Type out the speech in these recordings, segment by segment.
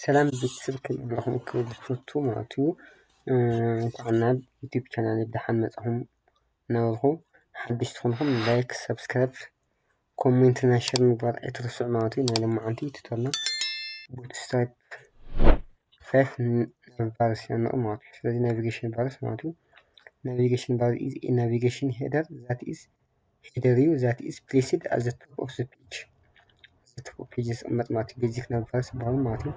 ሰላም ቤተሰብ፣ ከም ኣለኹም ክብል ዝፈቱ ማለት እዩ። እንኳዕ ናብ ዩቲዩብ ቻናል ብደሓን መጻኹም እናበልኩ፣ ሓድሽ ዝኾንኩም ላይክ፣ ሰብስክራይብ፣ ኮሜንት እና ሸር ምግባር ኣይትረስዑ ማለት እዩ። ናይ ሎማዓንቲ ቱቶርና ቡትስትራፕ ፋይፍ ናቪ ባርስ ያነቑ ማለት እዩ። ስለዚ ናቪጌሽን ባርስ ማለት እዩ። Navigation bar is a navigation header that is header እዩ that is placed at the top of the page. The top of page ዝቕመጥ ማለት እዩ። ቤዚክ ናቪ ባርስ ዝበሃሉ ማለት እዩ።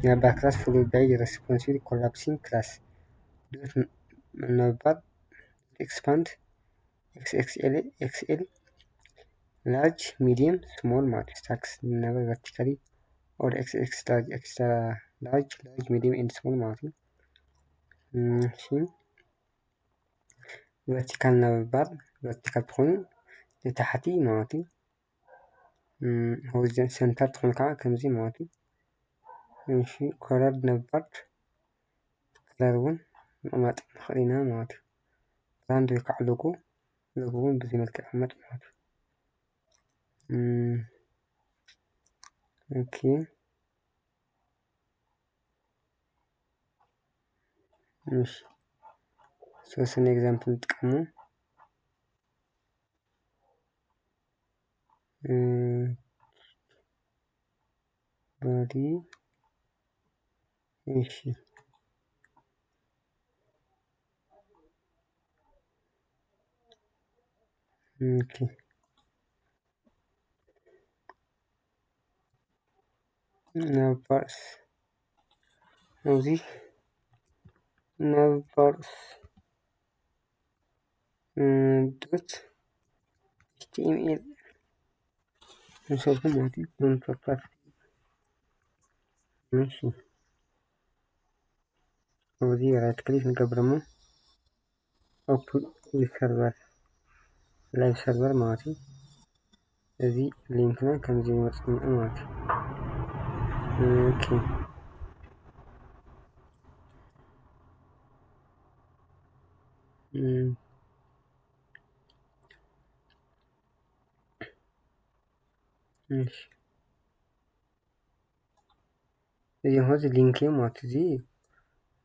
ናቪ ባር ክላስ followed by the responsive collapsing class dot ናቪ ባር expand X X L X L large medium small ማለት እዩ። Stacks number vertically or X X large extra large large medium and small ማለት እዩ። እሺ ቨርቲካል ናቪ ባር ቨርቲካል ትኾኑ ንታሕቲ ማለት እዩ። ሆሪዞን ሰንተር ትኾኑ ከዓ ከምዚ ማለት እዩ። እሺ ኮለርድ ናቪ ባር ከለር እውን ምቕማጥ ንኽእል ኢና ማለት እዩ። ብራንድ ወይ ከዓ ሎጎ ሎጎ እውን ብዚ መልክዕ ይቕመጥ ማለት እዩ። ኦኬ እሺ ዝተወሰነ ኤግዛምፕል ንጥቀሙ። ባዲ እሺ ኦኬ ናቪ ባርስ እዚ ናቪ ባርስ ዶት ኤች ቲ ኤም ኤል ንሰብኩም ማለት እዩ። ፕሮፐርቲ እሺ ኣብዚ ራይት ክሊክ ንገብር እሞ ኦፕን ዊዝ ሰርቨር ላይቭ ሰርቨር ማለት እዩ። እዚ ሊንክና ከምዚ ይመጽእ ማለት እዩ። ኦኬ እሺ እዚ ሆዚ ሊንክ እዩ ማለት እዚ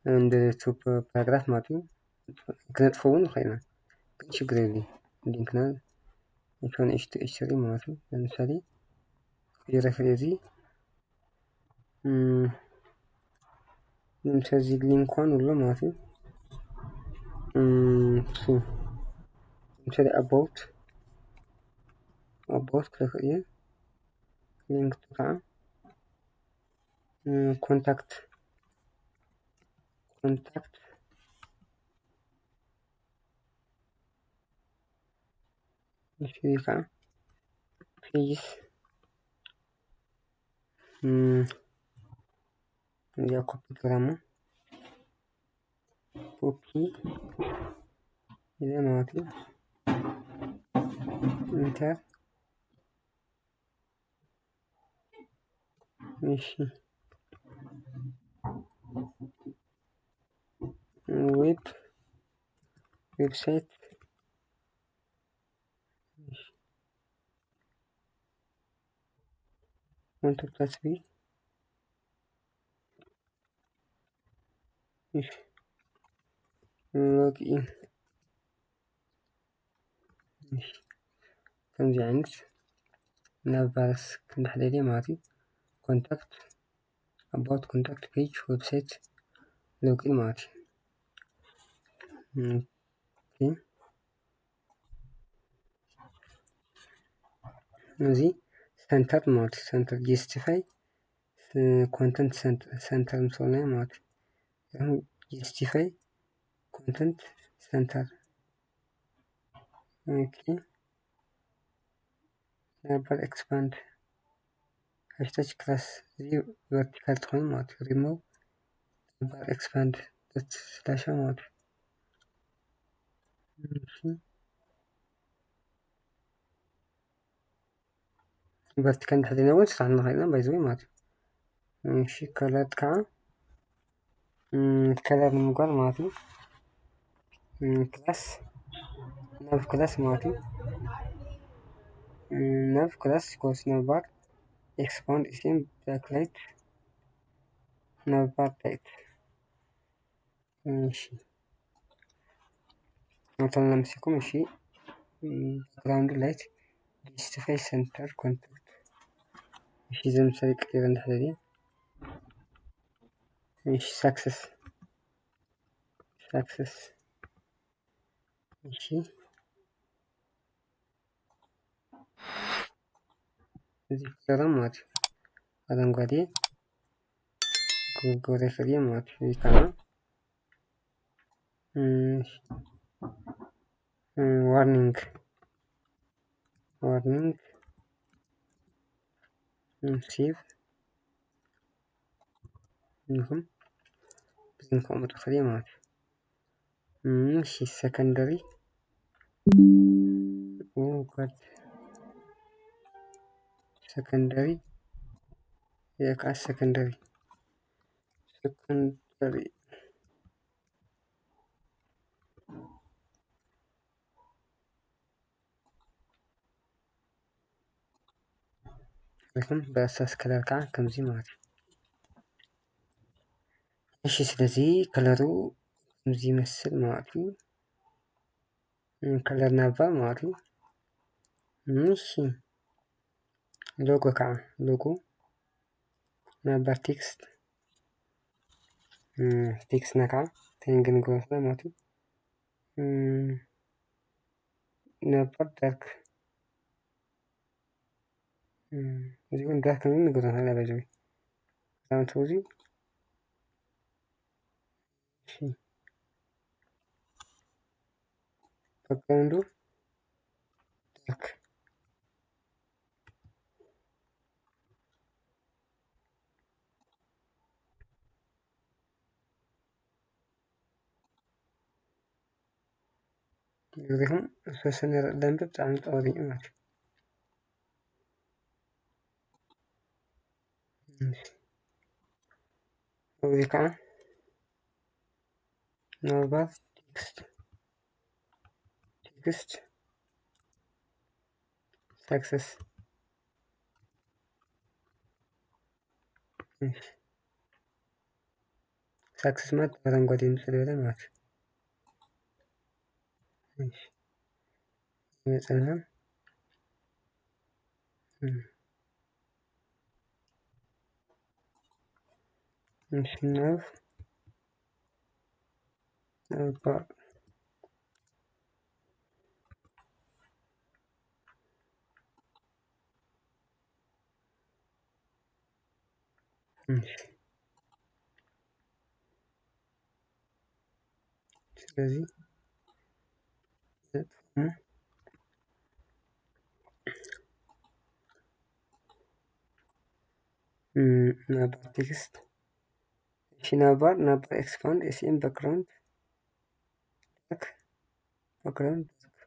እንደ ቱ ፓራግራፍ ማለት እዩ። ክነጥፎ እውን ንኽእል ኢና ግን ችግር የለ። ሊንክና ኤች ዋን ኤች ቱ ኤች ስሪ ማለት እዩ። ለምሳሌ ክይረክል እዚ ለምሳሌ እዚ ሊንክ ዋን ኣሎ ማለት እዩ። ለምሳሌ ኣባውት ኣባውት ክረክል እየ ሊንክ ቱ ከዓ ኮንታክት ኮንታክት እሺ ከዓ ፔጅስ እዚኣ ኮፒ ግራሙ ኮፒ ኢለ ማለት እዩ። ኢንተር እሺ ዌብ ዌብሳይት ኮንታክት ቢ ሎግ ኢን ከምዚ ዓይነት ናቪ ባርስ ክንድሕደልየ ማለት እዩ። ኮንታክት ኣባውት ኮንታክት ፔጅ ዌብሳይት ሎግ ኢን ማለት እዩ። እዚ ሰንተር ማለት እዩ። ሰንተር ጀስቲፋይ ኮንተንት ሰንተር ምስ በልናዮ ማለት እዩ። ጀስቲፋይ ኮንተንት ሰንተር ኦኬ ናቪ ባር ኤክስፓንድ ሃሽታግ ክላስ እዚ ቨርቲካል ትኾይኑ ማለት እዩ። ሪሙቭ ናቪ ባር ኤክስፓንድ ዶት ስላሽ ማለት እዩ። ቨርቲካል እንድሕር ዘይነበረ ስራሕ ንኽእል ኢና ባይዘወይ ማለት እዩ። እሺ ከለር ከዓ ከለር ንምግባር ማለት እዩ። ክላስ ናቪ ክላስ ማለት እዩ። ናቪ ክላስ ኮስ ናቪ ባር ኤክስፓንድ ኤስኤም ባክላይት ነባር ዳይት። እሺ፣ እንተና ምስኩም። እሺ፣ ባክግራውንድ ላይት፣ ጀስቲፋይ፣ ሰንተር፣ ኮንታክት። እሺ፣ ዘምሳሌ ቀይረ እንድሕደድ። እሺ፣ ሳክሰስ ሳክሰስ። እሺ፣ እዚ ከለር ማለት እዩ። ኣረንጓዴ ጎርጎር ይፈልየ ማለት እዩ። እዚ ከዓ ዋርኒንግ ዋርኒንግ ሴቭ እንኹም ብዝንከም ትኽእል ማለት እዩ። እሺ፣ ሰከንደሪ። ኦ ጋድ፣ ሰከንደሪ። የካ ሰከንደሪ ሰከንደሪ። ሪኹም ብእርሳስ ከለር ከዓ ከምዚ ማለት እዩ። እሺ፣ ስለዚ ከለሩ ከምዚ ይመስል ማለት እዩ። ከለር ናባ ማለት እዩ። እሺ፣ ሎጎ ከዓ፣ ሎጎ ናባ ቴክስት፣ ቴክስትና ከዓ ተንግን ማለት እዩ። ናባ ዳርክ፣ እዚ እውን ዳርክ ንግረና ለበጀዊ ዳውንት እዚ። እሺ፣ ባክግራውንዱ ዳርክ። እዚኹም ዝተወሰነ ደንብ ብጣዕሚ ጸወት እዩ ማለት እዩ። እዚ ከዓ ናባ ቴክስት፣ ቴክስት ሳክሰስ። ሳክሰስ ማለት ኣረንጓዴ ንጽል በለ ማለት እዩ። ይመጽና። እሺ፣ ናብ፣ ናብ ስለዚ ናባ ቴክስት፣ እሺ፣ ናባ፣ ናባ ኤክስፓንድ ኤስኤም ባክግራውንድ ዳርክ፣ ባክግራውንድ ዳርክ፣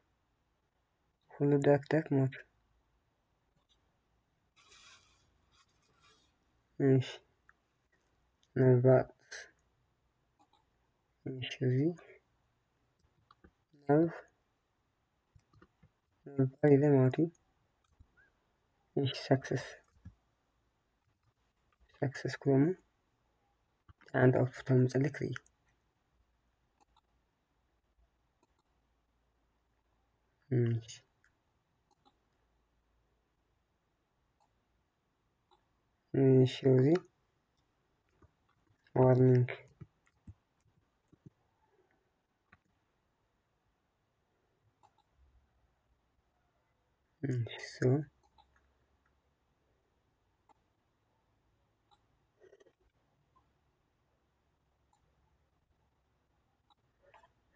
ኩሉ ዳርክ ዳርክ ማለት። እሺ፣ ናባ፣ እሺ፣ እዚ ናብ ናባ ኢለ ማለት እዩ። እሺ፣ ሳክሰስ፣ ሳክሰስ ክሮሙ ሓንቲ ኣውትፑት ምጽልክ ርኢ። እሺ፣ እዚ ዋርኒንግ። እሺ፣ ሶ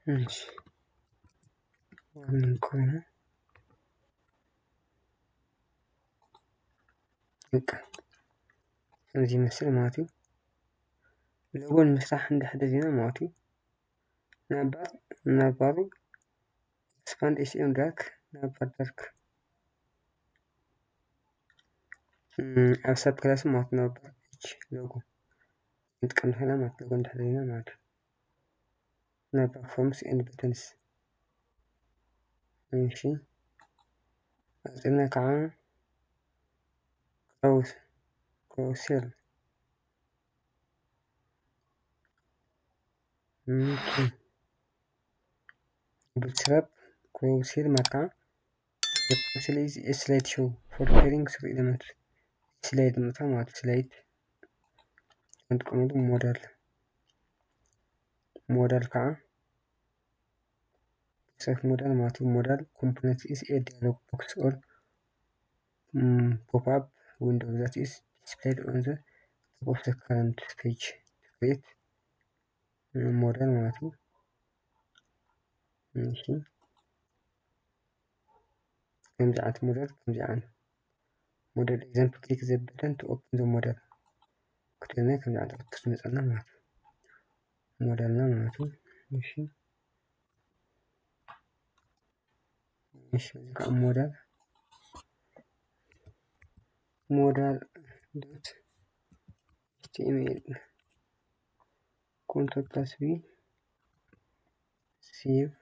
እሺ፣ ዋርኒንግ ኮይኑ በቃ ከምዚ ይመስል ማለት እዩ። ሎጎ ንምስራሕ እንድሕር ደሊና ማለት እዩ። ነባር፣ ነባሩ ኤክስፓንድ ኤስኤም ዳርክ፣ ነባር ዳርክ። ኣብ ሰብ ክላስ ማለት ነባር ኤች ሎጎ ንጥቀም ንኽእል ማለት ሎጎ እንድሕር ደሊና ማለት እዩ። ነባር ፎርምስ ኤንድ በተንስ። እሺ፣ ቀጺልና ከዓ ክራውስ፣ ክራውሴል። Okay. Bootstrap crosshair ማለት ከዓ the process is a slideshow for creating three element. Slide ምእታው ማለት slide። ክንጥቀመሉ modal። Modal ከዓ Bootstrap modal ማለት እዩ። Modal component is a dialog box or pop-up window that is displayed on the top of the current page to create modal ማለት እዩ። እሺ፣ ከምዚ ዓይነት modal፣ ከምዚ ዓይነት modal example፣ click the button to open the modal። ክትብል ከምዚ ዓይነት ክትመፀና ማለት እዩ። Modal ና ማለት እዩ። እሺ፣ እሺ፣ እዚ ከዓ modal፣ modal dot html control plus v save።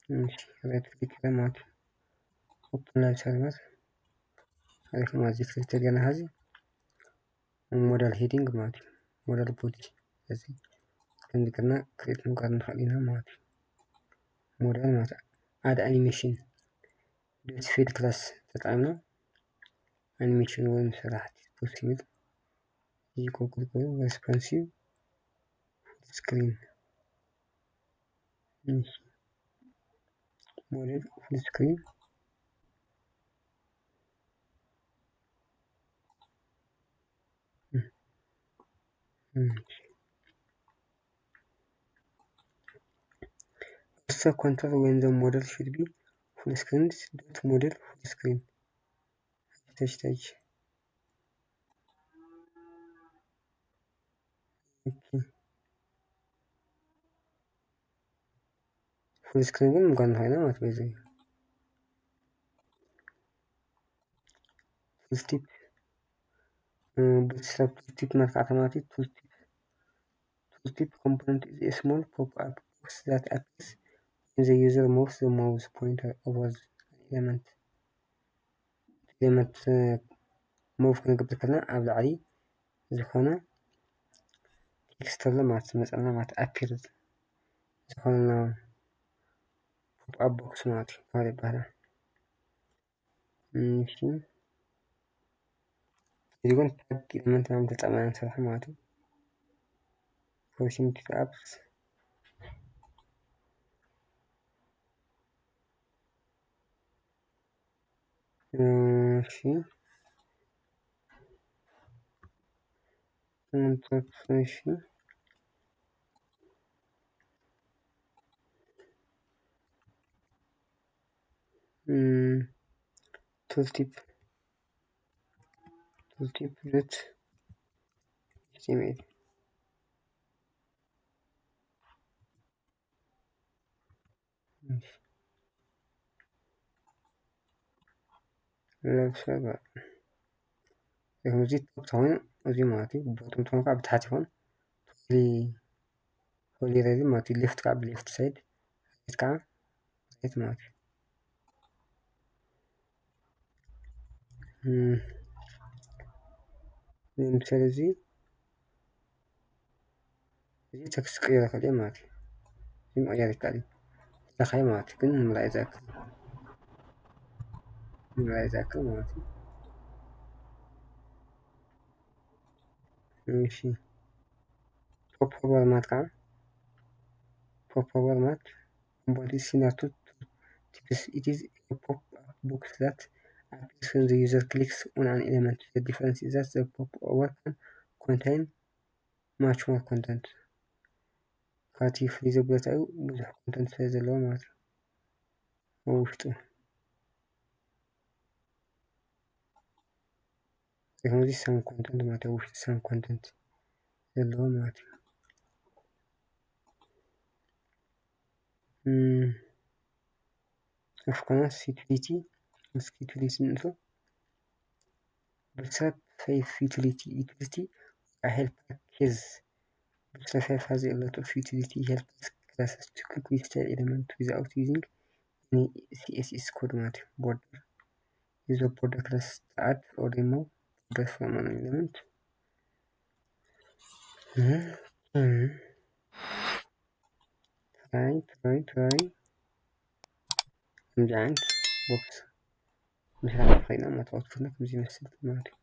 እሺ፣ right click ማለት open live server። ኣሪፍ ማለት እዚ click ተገና ሀዚ modal heading ማለት እዩ። Modal body እዚ ከምዚ ገርና create ምግባር ንኽእል ኢና ማለት እዩ። Modal ማለት add animation dot field class ተጠቒምና animation ወይ ስራሕቲ possible እዚ Google ኮይኑ responsive full screen model full screen also control when the model should be full screen dot model full screen touch touch full screen ግን ምኳን ንኽእል ማለት በዚ tooltip bootstrap tooltip መርካዕታ ማለት እዩ። Tooltip tooltip component is a small pop-up box that appears when the user moves the mouse pointer over an element element move ክንገብር ከለና ኣብ ላዕሊ ዝኾነ text ኣሎ ማለት ዝመፀና ማለት appear ዝኾነ pop-up box ማለት እዩ። እንታይ ይባሃል? እሺ፣ እዚ ግን tag element ምናምን ተጠቅመና ንሰርሖ ማለት እዩ። Proximity to apps እሺ፣ እሺ፣ tooltip tooltip dot html ለብሰ እዚ top ተኾይኑ እዚ ማለት እዩ። Bottom ተኾይኑ ከዓ ብታሕቲ ይኾን። Holy Holy Rail ማለት እዩ። Left ከዓ ብ left side፣ right ከዓ right ማለት እዩ። እም፣ ንምሳሌ እዚ እዚ text ክቅይሮ ይኽእል እየ ማለት እዩ። እዚ ምቕያር ይከኣል እዩ። ለኻይ ማለት እዩ። ግን ንምርኣይ ዝኣክል ንምርኣይ ዝኣክል ማለት እዩ። እሺ፣ pop over ማለት ከዓ pop over ማለት embodies similar to tooltips. It is a pop-up box that appears when the user clicks on an element. The difference is that the pop over can contain much more content. ካብቲ ፍልይ ዘብሎ እንታይ እዩ? ብዙሕ content ስለ ዘለዎ ማለት እዩ ኣብ ውሽጡ። እዚ some content ማለት እዩ፣ ኣብ ውሽጡ some content ዘለዎ ማለት እዩ። እም፣ of course utility፣ እስኪ utility ንእቶ። Bootstrap five utility፣ utility a helper case። Bootstrap five has a lot of utility, helps classes to quickly style element without using any C S S code ማለት እዩ። Border፣ use of border class to add or remove border from an element። ትራይ ትራይ ትራይ ከምዚ ዓይነት ቦክስ ምስራሕ ንኽእል ኢና ማለት ኣውትፑትና ከምዚ ይመስል ማለት እዩ።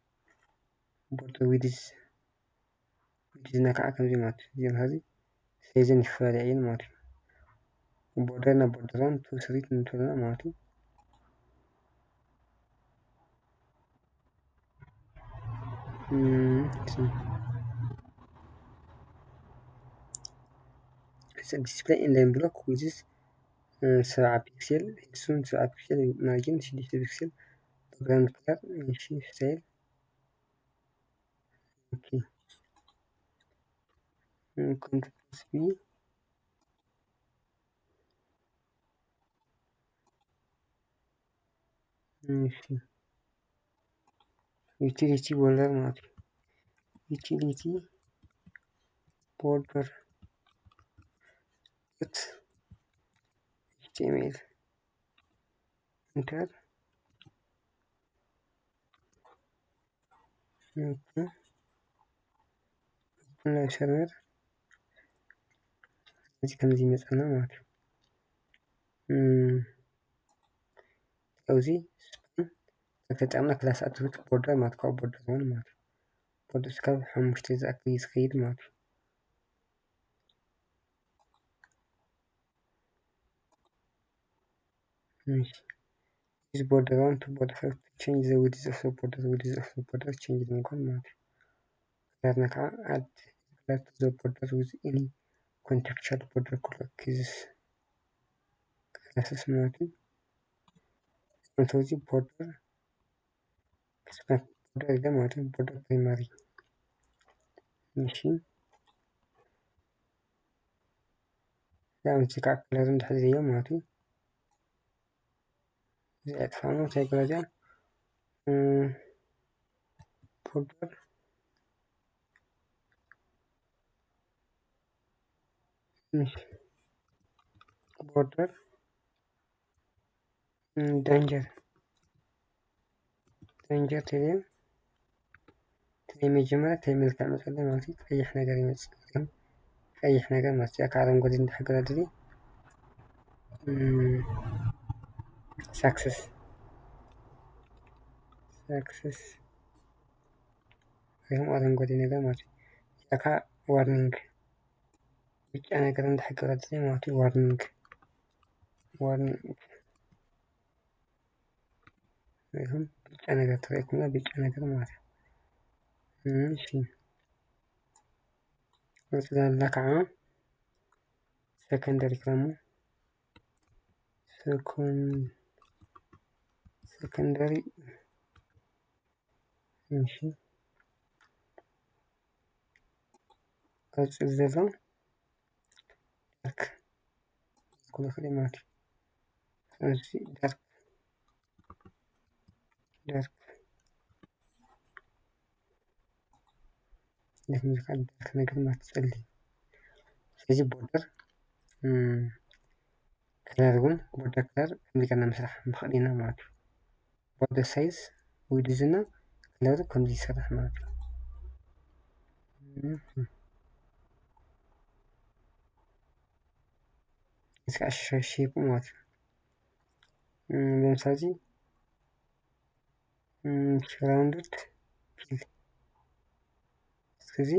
ቦርደር ዊድዝ ዊድዝ እና ከዓ ከምዚ ማለት እዩ። እዚኦም ሀዚ ሳይዘን ይፈላለያ እየን ማለት እዩ። ቦርደር ናብ ቦርደር ዋን ቱ ስሪ ንብለና ማለት እዩ። ዲስፕሌይ ኢንላይን ብሎክ ዊዝስ ሰብዓ ፒክሴል፣ ሄክሱን ሰብዓ ፒክሴል፣ ማርጂን ሽዱሽተ ፒክሴል፣ ባክግራውንድ ከለር፣ እሺ፣ ስታይል፣ ኦኬ። ኮንትሮል ሲ ቢ። እሺ። ዩቲሊቲ ቦርደር ማለት እዩ። ዩቲሊቲ ቦርደር ዶት ኤች ቲ ኤም ኤል ኢንተር። ኦኬ። ኦፕን ናይ ሰርቨር እዚ ከምዚ ይመፀና ማለት እዩ። እም፣ ኣብዚ ስፓን ተጠቀምና ክላስ ኣትሪቢዩት ቦርደር ማለት ካብኡ ቦርደር ሆን ማለት እዩ። ቦርደር ካብ ሓሙሽተ ዝኣክል እዩ ዝኸይድ ማለት እዩ። እሺ። Use border one to border five to change the width of the border, width of the border change ንምኳን ማለት እዩ። ከለርና ከዓ add color to the border with any contextual border color ኪዝስ ክላስስ ማለት እዩ። እንተዚ ቦርደር ስፓን ቦርደር ኢለ ማለት እዩ። ቦርደር ፕራይማሪ። እሺ። ያው እዚ ከዓ ከለር እንድሕር ዘይብሉ ማለት እዩ። እዚ ኣጥፋእና እንታይ ገለ እዚኣ? እም፣ ቦርደር እሺ። ቦርደር እም፣ ዳንጀር ዳንጀር ቴሪየም ናይ መጀመርያ እንታይ መልክዕ መፀለይ ማለት እዩ? ቀይሕ ነገር ይመፅእ። ቀይሕ ነገር ማለት እዩ። ካብ ኣረንጓዴ እንድሕር ገለ ድልየ፣ እም፣ ሳክሰስ ሳክሰስ ወይ ኣረንጓዴ ነገር ማለት እዩ። እዚኣ ከዓ ዋርኒንግ ብጫ ነገር እንድሕር ገለ ድልየ ማለት እዩ። ዋርኒንግ ዋርኒንግ ወይ ከም ብጫ ነገር ተረኢኩምና ብጫ ነገር ማለት እዩ። እሺ። ቀፂላ ዘላ ከዓ ሰከንደሪ ክለሙ ሰኮን-፣ ሰከንደሪ። እሺ። ቀፂሉ ዘሎ ዳርክ ክኾን ይኽእል እዩ ማለት እዩ። ስለዚ ዳርክ፣ ዳርክ፣ ዳርክ ነገር ማለት ጸሊም። ስለዚ ቦርደር፣ እም፣ ከለር እውን ቦርደር ከለር ከምዚ ጌርና ምስራሕ ንኽእል ኢና ማለት እዩ። ቦርደር ሳይዝ፣ ዊድዝ እና ከለር ከምዚ ይስራሕ ማለት እዩ። እም። እስከ ኣሻሽይኩም ማለት እዩ። እም፣ ለምሳሌ፣ እም፣ ራውንድድ ፊል። እስከዚ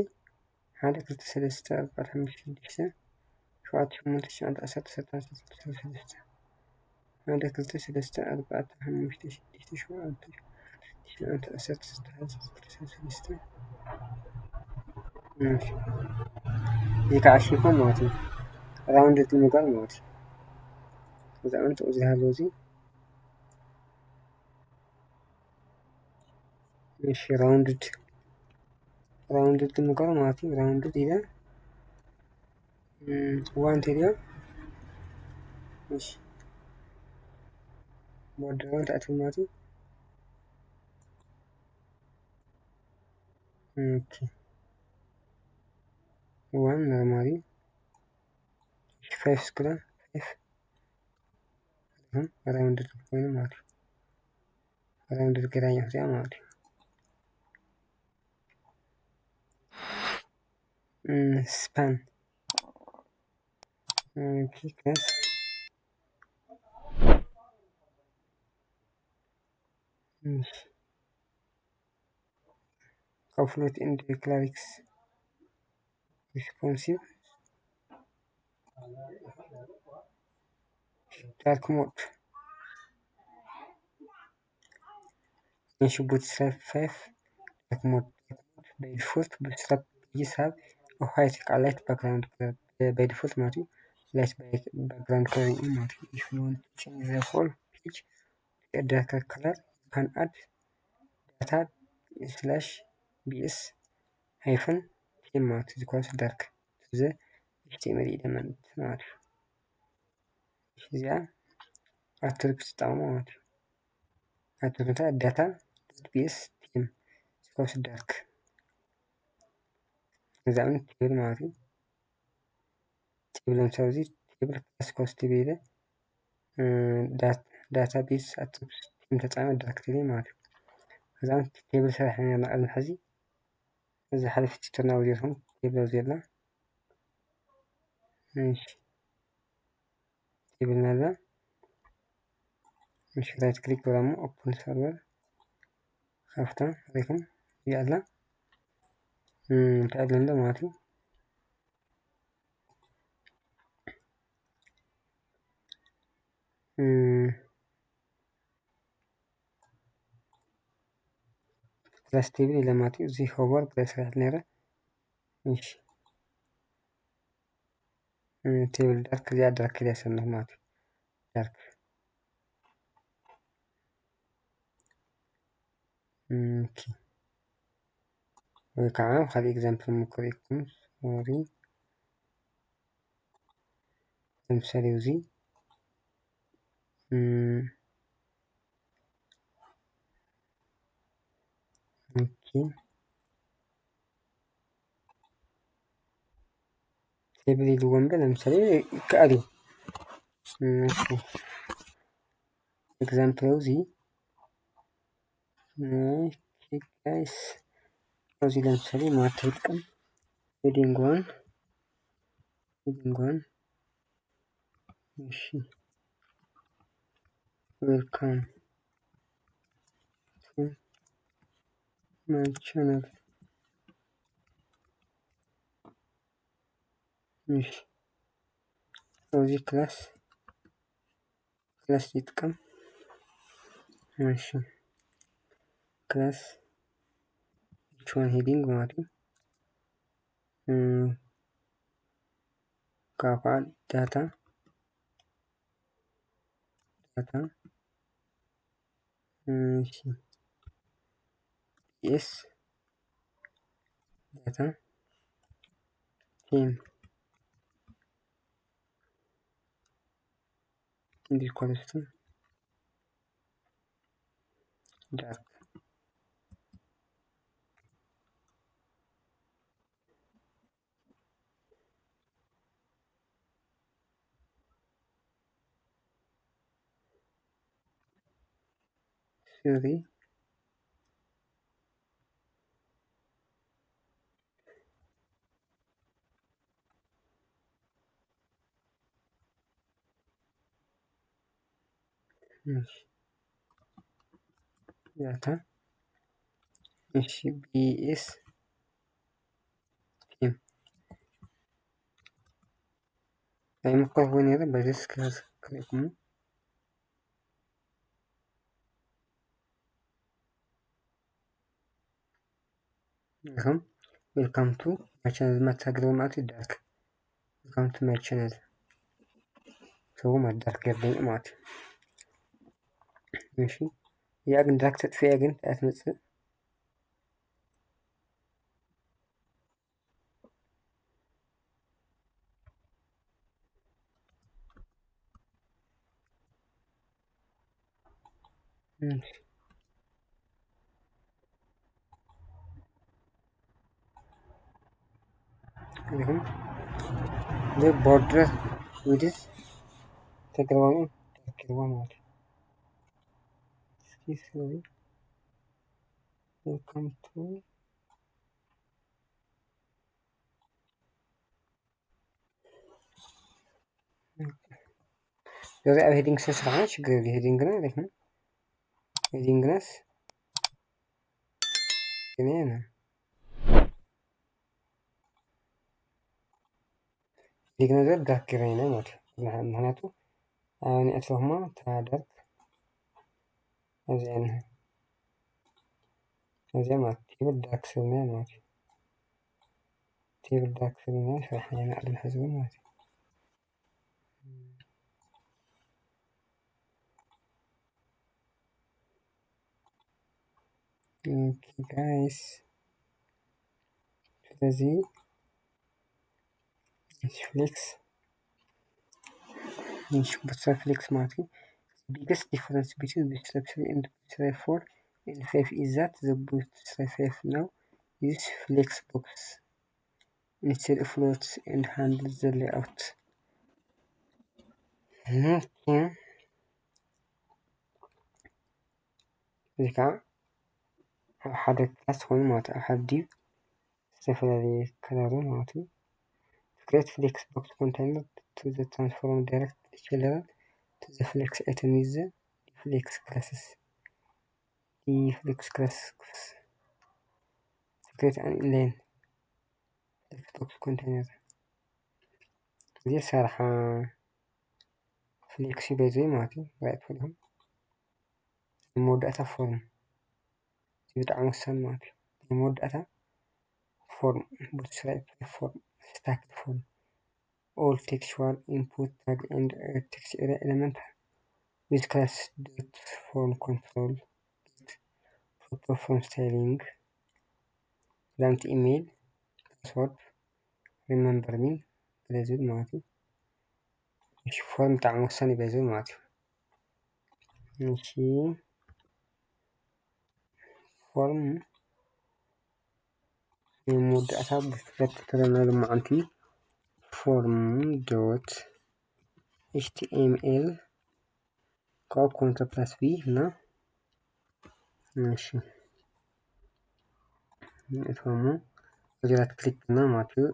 ሓደ፣ ክልተ፣ ሰለስተ፣ ኣርባዕተ፣ ሓሙሽተ፣ ሽዱሽተ፣ ሸውዓተ፣ ሸሞንተ፣ ትሽዓተ፣ ዓሰርተ፣ ዓሰርተ፣ ዓሰርተ፣ ዓሰርተ፣ ሰለስተ። ሓደ፣ ክልተ፣ ሰለስተ፣ ኣርባዕተ፣ ሓሙሽተ፣ ሽዱሽተ፣ ሸውዓተ፣ ትሽዓተ፣ ዓሰርተ፣ ዓሰርተ፣ ዓሰርተ፣ ዓሰርተ፣ ሰለስተ። እሺ። እዚ ከዓ ሽፎን ማለት እዩ። ራውንድድ ንምግባር ማለት እዩ። እዚ ኣንተ እዚ ሃሎ እዚ። እሺ፣ ራውንድድ፣ ራውንድድ ንምግባር ማለት እዩ። ራውንድድ ኢለ፣ እም፣ ዋን ቴሪዮ። እሺ። ቦርደር ዋን ተኣትዩ ማለት እዩ። ኦኬ። ዋን ኖርማሊ። እሺ፣ ፋይቭ ስኩላ፣ ፋይቭ። እም፣ ራውንድድ ኮይኑ ማለት እዩ። ራውንድድ ገይራዮ እዚኣ ማለት እዩ። span. Okay, class. Float and clerics responsive dark mode. Nation Bootstrap five dark mode. By default, Bootstrap pages have a white light background color. By default ማለት እዩ፣ light background color እዩ ማለት እዩ። If you want to change the whole page to a darker color, you can add data slash bs hyphen theme ማለት እዩ። Equals dark to the H T M L element ማለት እዩ። እዚኣ ኣትሪቡት ትጠቕሙ ማለት እዩ። ኣትሪቡት data dot bs theme equals dark። እዚ ኣብነት ቴብል ማለት እዩ። ቴብል ለምሳሌ እዚ ቴብል class equals table ኢለ data base ኣትሪቡት theme ተጠቒመ dark ትብል ማለት እዩ። እዚ ኣብነት ቴብል ሰራሕ ነርና ቅድሚ ሕዚ። እዚ ሓለፊ ቲቶርና ውዜትኩም ቴብል ውዜላ። እሺ ቴብል ነዛ። እሺ right click ወላ እሞ open server ካብታ ሪኩም ይኣላ እንታይ ኣሎ ማለት እዩ። Class table ኢለ ማለት እዩ። እዚ hover ክሰርሕ ነይረ። እሺ ቴብል ዳርክ እዚኣ ዳርክ ኢለ ሰለኹ ማለት እዩ። ዳርክ ኦኬ። ወይ ከዓ ካልእ ኤግዛምፕል ምክር ኢኩም ሶሪ። ለምሳሌ እዚ ኦኬ ቴብል ኢልዎ እምበር ለምሳሌ ይከኣል እዩ። ኦኬ ኤግዛምፕል እዚ ኦኬ ጋይስ እዚ ለምሳሌ ማርክ ይጥቀም ሄዲንግ ዋን ሄዲንግ ዋን እሺ welcome to my channel እሺ እዚ class class ይጥቀም እሺ class h one heading ማለት እዩ። ካብኡ ከዓ data data እሺ bs data theme እንዲህ ኮለስትን dark ሶሪ data እሺ bs theme ኣይመኮርኩ ነይረ በዚ እስከ ክሪኩም ኢኹም welcome to my channel ዝመሳገለ ማለት እዩ dark welcome to my channel ሰው ማለት dark ገርደኝ ማለት እዩ። እሺ እዚኣ ግን dark ተጥፍያ ግን ኣትመፅእ ይኹን border width ተገርባሙ ተረኪብዋ ማለት እዩ። እስኪ sorry welcome to ስለዚ ኣብ heading ስለ ስራሕና ሽግር የብሉ። Heading ና ሪሕና heading ናስ ግን የና heading ና ዘር dark green ማለት እዩ። ምክንያቱ ኣብ ንዕት ለኹማ እታ dark ኣብዚኣ እኒሃ። ኣብዚኣ ማለት table dark ስለና ማለት እዩ። Table dark ስለና ስራሕና ኢና ቅድሚ ሕዚ እውን ማለት እዩ። Okay guys፣ ስለዚ flex ንሽጉርተ flex ማለት እዩ። Biggest difference between bootstrap three and bootstrap four and five is that the bootstrap five now use flex box instead of floats and handle the layout. Okay፣ እዚ ከዓ ኣብ ሓደ class ኮይኑ ማለት ኣብ ሓደ div ዝተፈላለየ color ማለት እዩ። Create flex box container to the transform direct general to the flex item is the flex classes. Flex classes. Create an inline flex box container. እዚ ሰርሓ flex እዩ በዚ ማለት እዩ። Right ፈልኹም መወዳእታ form እዚ ብጣዕሚ ወሳኒ ማለት እዩ። መወዳእታ form፣ bootstrap form፣ stacked form, all textual input tag and text area element with class dot form control dot proper form styling lamp email password remember me ገለ ዝብል ማለት እዩ። እሺ form ብጣዕሚ ወሳኒ እዩ በዚ ማለት እዩ። እሺ form ናይ መወዳእታ ብስረት ተለና ልማዓንቲ form dot html ካብ ኮንትሮል ፕላስ ቪ እና እሺ ንእትወሙ እዚራት ክሊክ እና ማለት እዩ።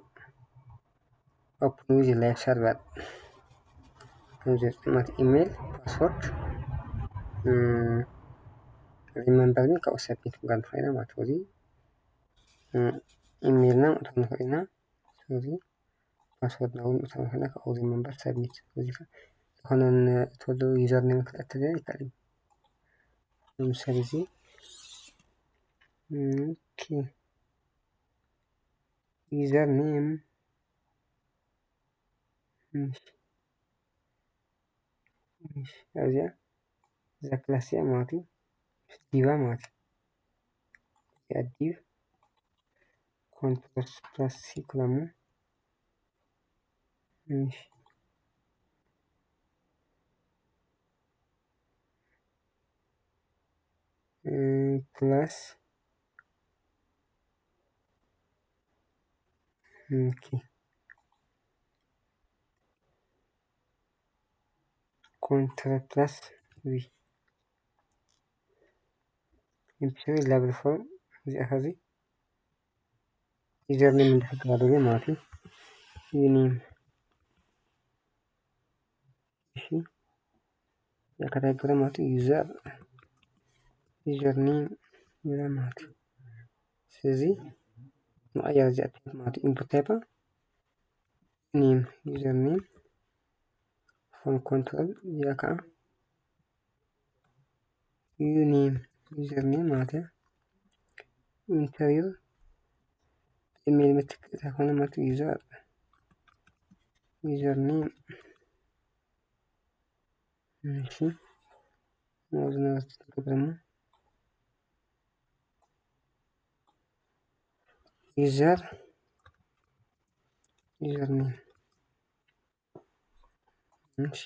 Open with live server ከምዚ ማለት ኢሜል ፓስወርድ remember me ካብኡ ሰብሚት ምግባር ንኽእል ኢና ማለት እዩ። እዚ ኢሜልና ምእታው ንኽእል ኢና። ስለዚ ፓስወርድና እውን ምእታው ንኽእል ኢና። ካብኡ remember submit እዚ ዝኾነ ንእትወሉ ዩዘር ኔም ክልተ ይከኣል እዩ። ለምሳሌ እዚ okay user name ኣብዚኣ እዛ ክላስ እዚኣ ማለት እዩ። ዲቫ ማለት እዩ። እዚኣ ዲቭ ኮንትሮል ፕላስ ሲ ክለሙ ፕላስ ኮንትሮል ፕላስ ቪ ኢንትሪ ላብል ፎርም እዚኣ ከዚ ዩዘር ኔም እንድሕር ገባሉ ማለት እዩ። ዩኔም እሺ ያከታገረ ማለት ዩዘር ዩዘር ኔም ይብላ ማለት እዩ። ስለዚ መቐየር እዚኣ ማለት ኢንፑት ታይፓ ኔም ዩዘር ኔም ፎን ኮንትሮል እዚኣ ከዓ ዩኔም ዩዘር ኔም ማለት እዩ። ኢንተሪር ኢሜል ምትክል ተኾነ ማለት ዩዘር ዩዘር ኔም እሺ ሞዝ ነበርት ተጠቅሞ ዩዘር ዩዘር ኔም እሺ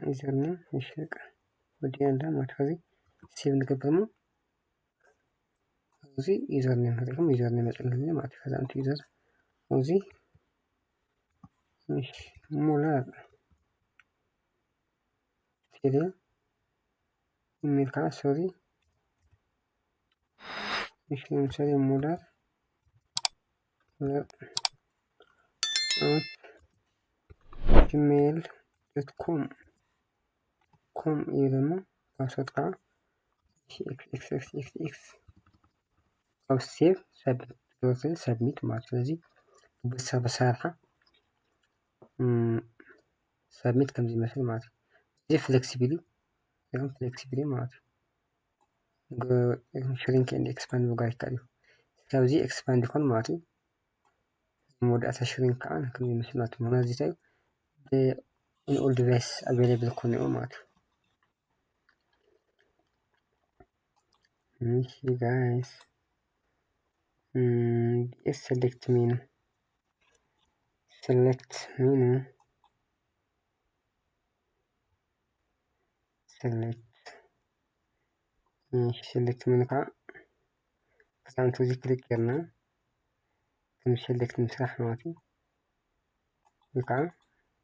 ዩዘር ኔም እሺ በቃ ወዲያ እንዳ ማለት ከዚ ሴቭ ንገብር ነው። እዚ ዩዘር ኔም ፈጢርኩም ዩዘር ኔም መጠን ማለት ከዛ እንት ዩዘር እዚ እሺ ሙላር ቴሌ ኢሜል ከዓ ሶሪ እሺ ለምሳሌ ሙላር ሙላር አሁን gmail dot com com እዩ ደሞ። ፓስወርድ ከዓ ኤክስ ኤክስ ኤክስ ኤክስ ኤክስ ካብ ሴቭ ሰብሚት ማለት። ስለዚ ብሰብ ሰርሓ ሰብሚት ከምዚ ይመስል ማለት እዩ። እዚ ፍሌክሲብል እዩ። ከም ፍሌክሲብል እዩ ማለት እዩ። ሽሪንክ ኤንድ ኤክስፓንድ ምግባር ይከኣል እዩ። ካብዚ ኤክስፓንድ ይኾን ማለት እዩ። መወዳእታ ሽሪንክ ከዓ ከም ይመስል ማለት እዩ። ምክንያቱ እዚ እንታይ እዩ? ብ in all device available ክኾን እዩ ማለት እዩ። እሺ ጋይስ፣ ቢኤስ select menu፣ select menu፣ select፣ እሺ select menu ከዓ ክሳብ እዚ ክሊክ ጌርና ከም select ንምስራሕ ማለት እዩ። ወይ ከዓ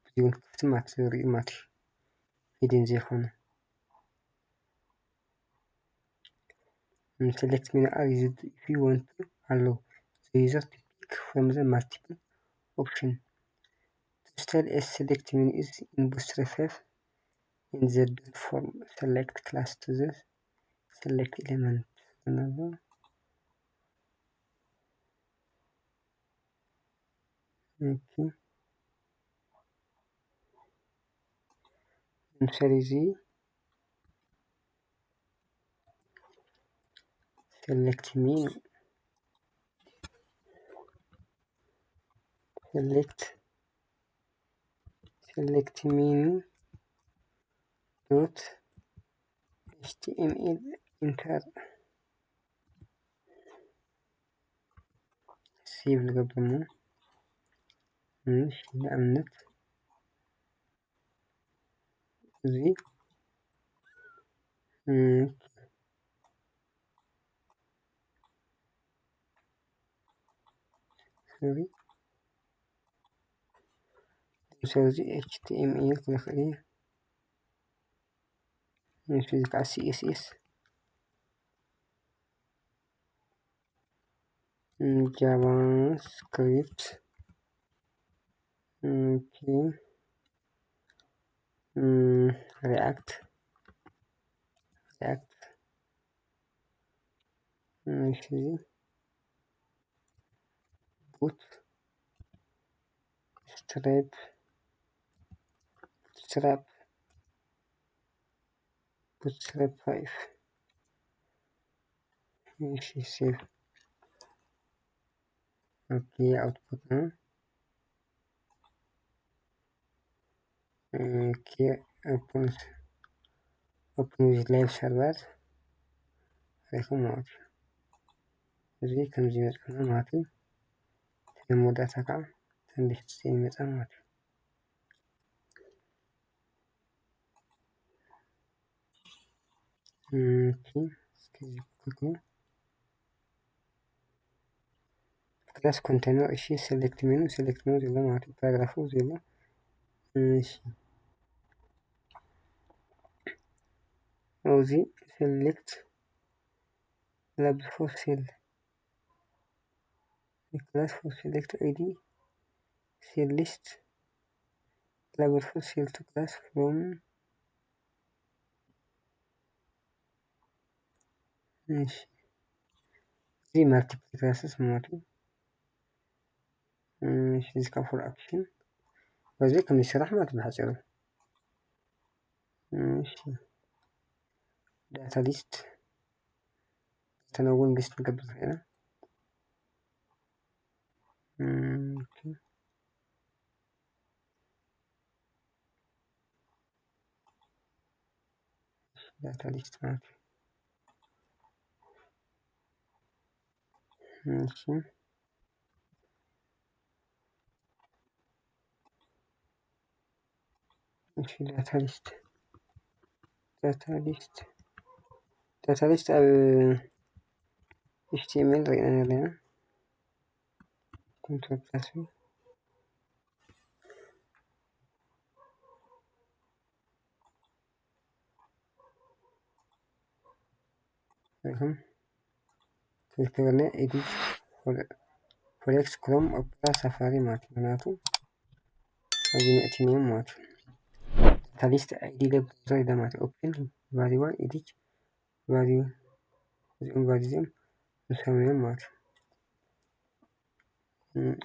ብዚውን ክፍቲ ማለት እዩ፣ ሪኢ ማለት እዩ፣ ሂድን ዘይኮነ። Select menu are used if you want to allow the user to pick from the multiple option. To install a select menu is in Bootstrap five in the dot form. Select class to the select element. Another. Okay. ለምሳሌ እዚ select menu፣ select፣ select menu dot H T M L enter ሴቭ ንገብር እሞ፣ እሺ፣ ንኣብነት እዚ፣ እም፣ ሶሪ፣ ለምሳሌ እዚ ኤች ቲ ኤም ኤል ክልክል እየ። እሺ፣ እዚ ከዓ ሲ ኤስ ኤስ፣ JavaScript፣ okay፣ React፣ React፣ እሺ፣ Bootstrap፣ Bootstrap፣ Bootstrap five። እሺ፣ ሴቭ። ኦኬ፣ አውትፑት ነው። ኦኬ፣ ኦፕን፣ ኦፕን ዊዝ ላይቭ ሰርቨር ሪኩም ማለት እዩ። እዚ ከምዚ ይመጻና ማለት እዩ። እቲ ደሞ ዳታ ከዓ ተንዲስት ይመጻ ማለት እዩ። ኦኬ፣ እስከዚ ክልኩ። ክላስ ኮንቴነር፣ እሺ፣ ሴሌክት ሜኑ፣ ሴሌክት ሜኑ ዘሎ ማለት እዩ። ፓራግራፉ ዘሎ። እሺ፣ ኣብዚ ሴሌክት ላብ ፎር ሴል፣ ክላስ ፎር ሴሌክት አይዲ ሴል ሊስት ላብ ፎር ሴል ቱ ክላስ ፍሮም፣ እሺ፣ እዚ ማልቲፕል ክላስስ ማለት እዩ። እሺ፣ እዚ ከዓ ፎር አክሽን በዚ ከም ይስራሕ ማለት ብሓፂሩ። እሺ፣ ዳታ ሊስት ተነውን ሊስት ንገብር ኢና። እም፣ ኦኬ። ዳታ ሊስት ማለት እዩ። እሺ። እሺ፣ ዳታ ሊስት፣ ዳታ ሊስት፣ ዳታ ሊስት ኣብ ኤች ቲ ኤም ኤል ርኢና ነርና። ኮንትሮል ፕላስ ቪ። ሪኢኹም? ትክክል፣ ኤዲት፣ ፎሌክስ፣ ክሮም፣ ኦፕራ፣ ሳፋሪ ማለት እዩ። ምክንያቱ ኣብዚ ነእትንዮም ማለት እዩ። ታሊስት ኣይዲ ለብ ዛይ ማለት ኦፕን ቫሊዋል ኤዲት ቫሊዩ እዚኦም ቫሊዩ እዚኦም ንሶም እዮም ማለት እዩ።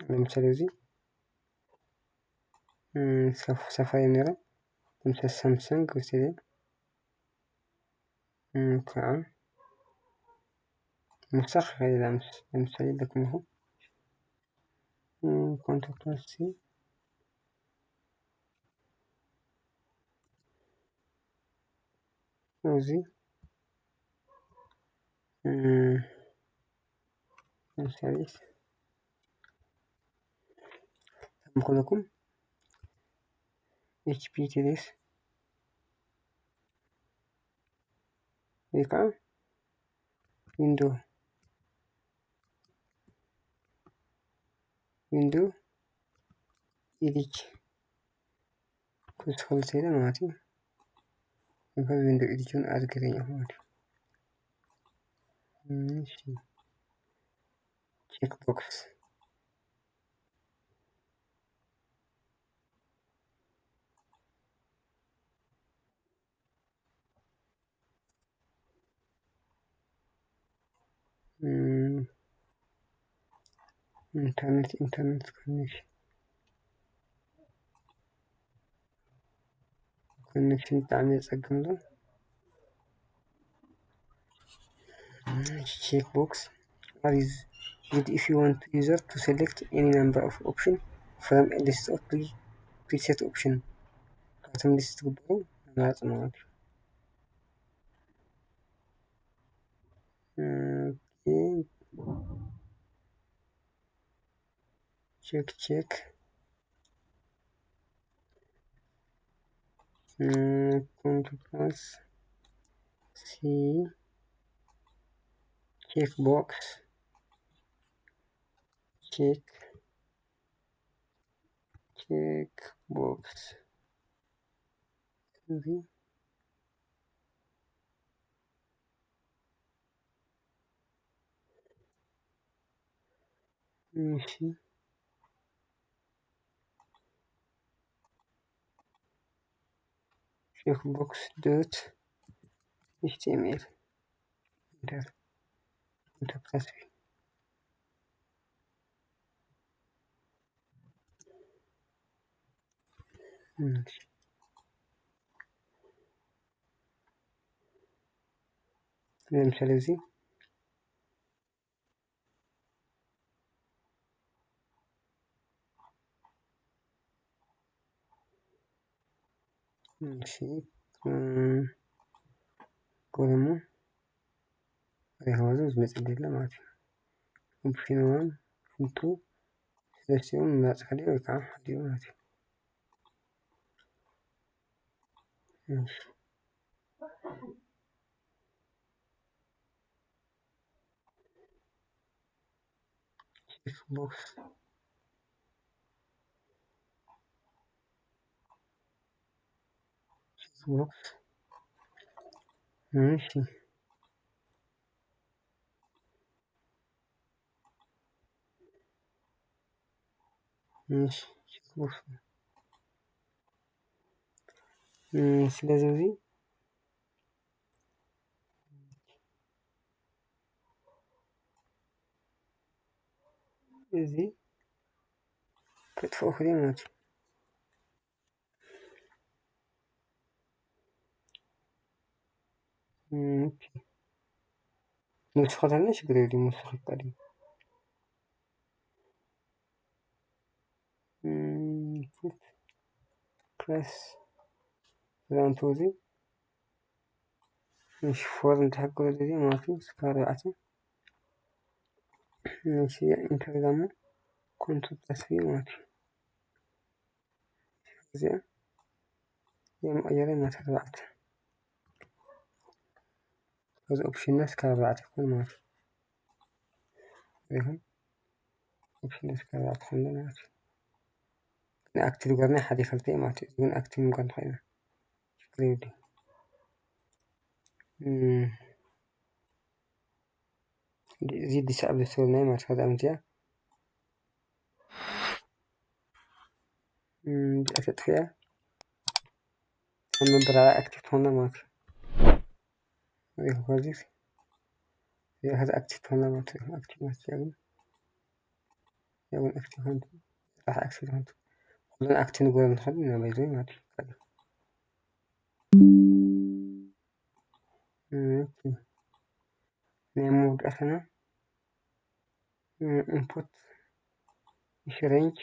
ለምሳሌ እዚ ሰፋ እዮም ነረ ለምሳሌ ሳምሰንግ ወስደ ከዓ ምሳኽ ይኽእል። ለምሳሌ ለክምኹ ኮንታክት እዚ ለምሳሌ ከምክለኩም ኤች ፒ ቴሌስ ወይ ከዓ ዊንዶ ዊንዶ ኤዲት ክስኮል ሴለ ማለት እዩ። እንኳን ዊንዶ ኤዲት ውን ኣዝገረኛ ማለት እዩ። እሺ ቼክ ቦክስ ኢንተርኔት ኢንተርኔት ኮኔክሽን ኮኔክሽን ብጣዕሚ የፀግም ኣሎ። ቼክ ቦክስ are used if you want user to select any number of option from a list of pre preset option ካብቶም ሊስት ትግበሩ ኣማራፂ ማለት እዩ። ኦኬ ቼክ ቼክ ኮንትሮል ሲ ቼክ ቦክስ ቼክ ቼክ ቦክስ እዚ እሺ ቼክ ቦክስ ዶት ኤች ቲ ኤም ኤል ኢንተር ኢንተር ፕላስ ቢ ለምሳሌ እዚ እሺ ኮለሙ ሪሆዙ ዝመጽእ የለ ማለት እዩ። ኦፕሽን ዋን ኦፕሽን ቱ ስለሲኦም መጽ ሓደ ወይ ከዓ ሓደ ማለት እዩ። እሺ ቼክ ቦክስ ቼክ ቦክስ እሺ እሺ ቼክ ቦክስ ስለዚ እዚ እዚ ከጥፍኦ ክእል ማለት እዩ። ንሱ ከተልና ችግር የለውም። ንሱ ከቃል ፕለስ ዛንቱ እዚ እሺ ፎር እንተሕግሮ እዚ ማለት እዩ። እስከ ኣርባዕተ እሺ ኢንተር ዳሞ ኮንቱ ፕለስ ቢ ማለት እዩ። እዚኣ የመቐየረ ማለት ኣርባዕተ እዚ ኦፕሽንና እስከ ኣርባዕተ ይኮን ማለት እዩ። ኦፕሽን እስከ ኣርባዕተ ይኮን ማለት እዩ። ንኣክቲቭ ገርና ሓደ ይፈልጠ ማለት እዩ። ግን ኣክቲቭ ምኳን ተኸኢና ሽክር ይብዲ እዚ ዲስኣብል ዝስብል ናይ ማለት ከዛ ምንትያ ተጥፍያ ኣብ መንበራ ኣክቲቭ ትኾና ማለት እዩ። እዚ ኸዚ እዚኣ ኸዚ ኣክቲቭ ትኾና ማለት እዩ። ኣክቲቭ ማለት እዚኣ ግን እዚኣ ግን ኣክቲቭ ኾንት ጥራሕ ኣክቲቭ ኾንት ኩለን ኣክቲቭ ንግበረን ንኽእል ኢና ባይዘ ማለት እዩ። ኦኬ ናይ መወዳእታና ኢንፑት ሬንጅ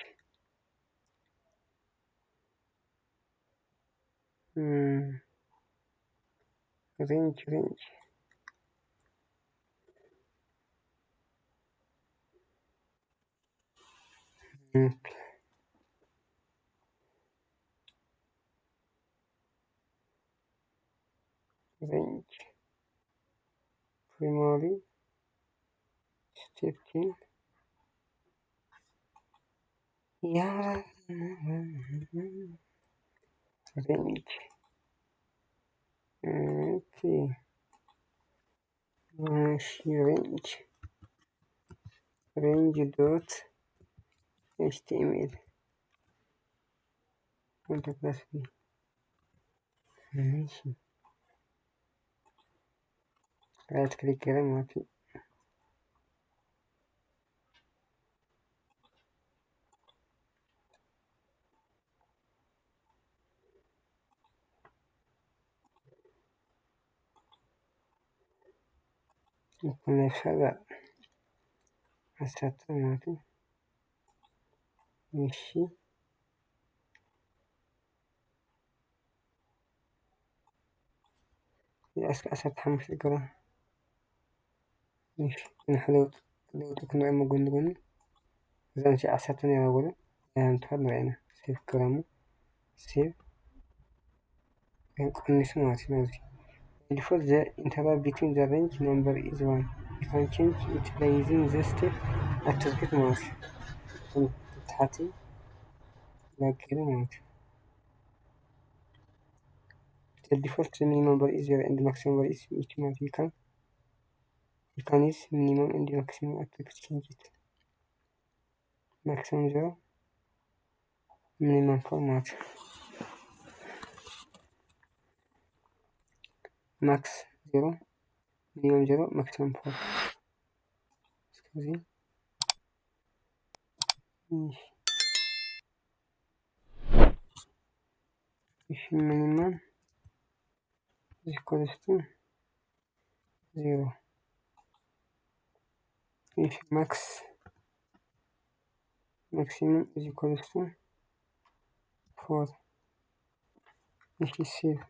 ሬንጅ ሬንጅ ሬንጅ ፕሪማሪ ስቴፕ ቴን ሬንጅ ኦኬ እሺ ሬንጅ ሬንጅ ዶት ኤች ቲ ኤም ኤል ኮንተክት ቢ እሺ ራይት ክሊክ ገይረ ማለት እዩ። ናይ ፈዛ ዓሰርተ ማለት እዩ። እሺ እዚኣ እስከ ዓሰርተ ሓሙሽተ ግራም እሺ ክንሕለውጥ ለውጡ ክንሪኦ መጎኒ ጎኒ እዛ ንሽ ዓሰርተ ነይራ ወደ እዚኣ ንትኸል ንሪኣና ሴቭ ክረሙ ሴቭ ቀኒሱ ማለት እዩ ናብዚ default the interval between the range number is one you can change it by using the step attribute ማለት እዩ ታሕቲ ላጊሩ ማለት እዩ the default minimum number is zero and maximum number is each ማለት you can you can use minimum and maximum attribute change it maximum zero minimum four ማለት max zero minimum zero maximum four ስለዚህ if minimum is equals to zero if max maximum is equals to four if is save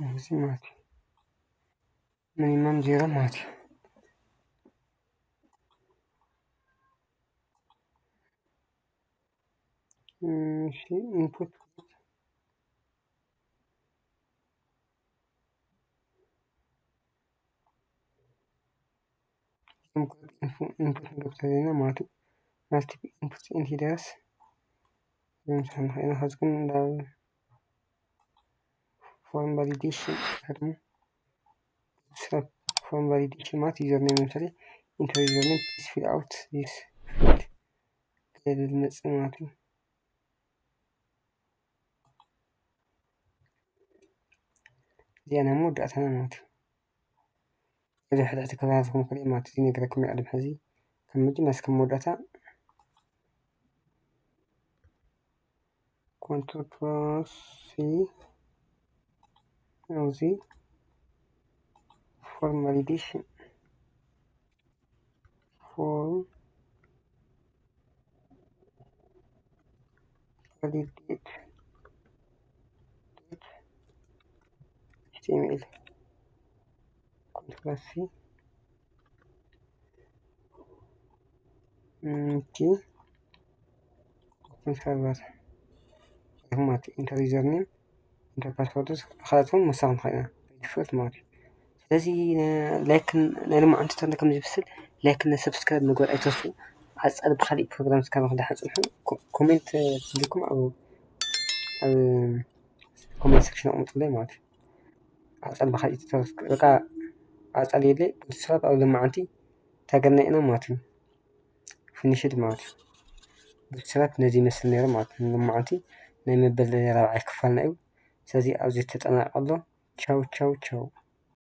እዚ ማለት እዩ minimum zero ማለት እዩ እሺ input input ንገብር ዘለና ማለት እዩ multiple input entry ድረስ ንምሳሌ ንኽእል ኢና ከዚ ግን ናብ form validation ከድሞ ሰብ form validation ማለት username ለምሳሌ enter username please fill out this field ገለ ዝመፅእ ማለት እዩ እዚኣ ናይ መወዳእታና ማለት እዩ እዚ ሕድሕቲ ክበሃዝኩም ክልእ ማለት እዚ ነግረኩም ይዕልም ሕዚ ካብ መጀመርያ እስከ መወዳእታ control C ኣብዚ form validation form validate html control C ንቲ ኦፕን ሰርቨር ማለት enter username enter password ካልኦት እውን መሳኹም ኸይና default ማለት እዩ ስለዚ ላይክ ናይ ሎማዓንቲ ተንደ ከም ዝብስል ላይክ እና ሰብስክራይብ ምግባር ኣይትረስዑ። ዓጻሊ ብካሊእ ፕሮግራም እስካብ ንክንዳሓን ጽንሑ። ኮ- ኮሜንት ትልኩም ኣብ ኣብ ኮሜንት ሴክሽን ኣቕምጡለይ ማለት እዩ። ዓጻሊ ብካሊእ ትተረፍ በቃ ዓጻሊ የለይ። ብስራት ኣብ ለማዓንቲ ተገናኝና ማለት እዩ። ፊኒሽድ ማለት እዩ። ብስራት ነዚ ይመስል ነይሩ ማለት እዩ። ለማዓንቲ ናይ መበል ራብዓይ ክፋልና እዩ። ስለዚ ኣብዚ ተጠናቀሎ። ቻው ቻው ቻው።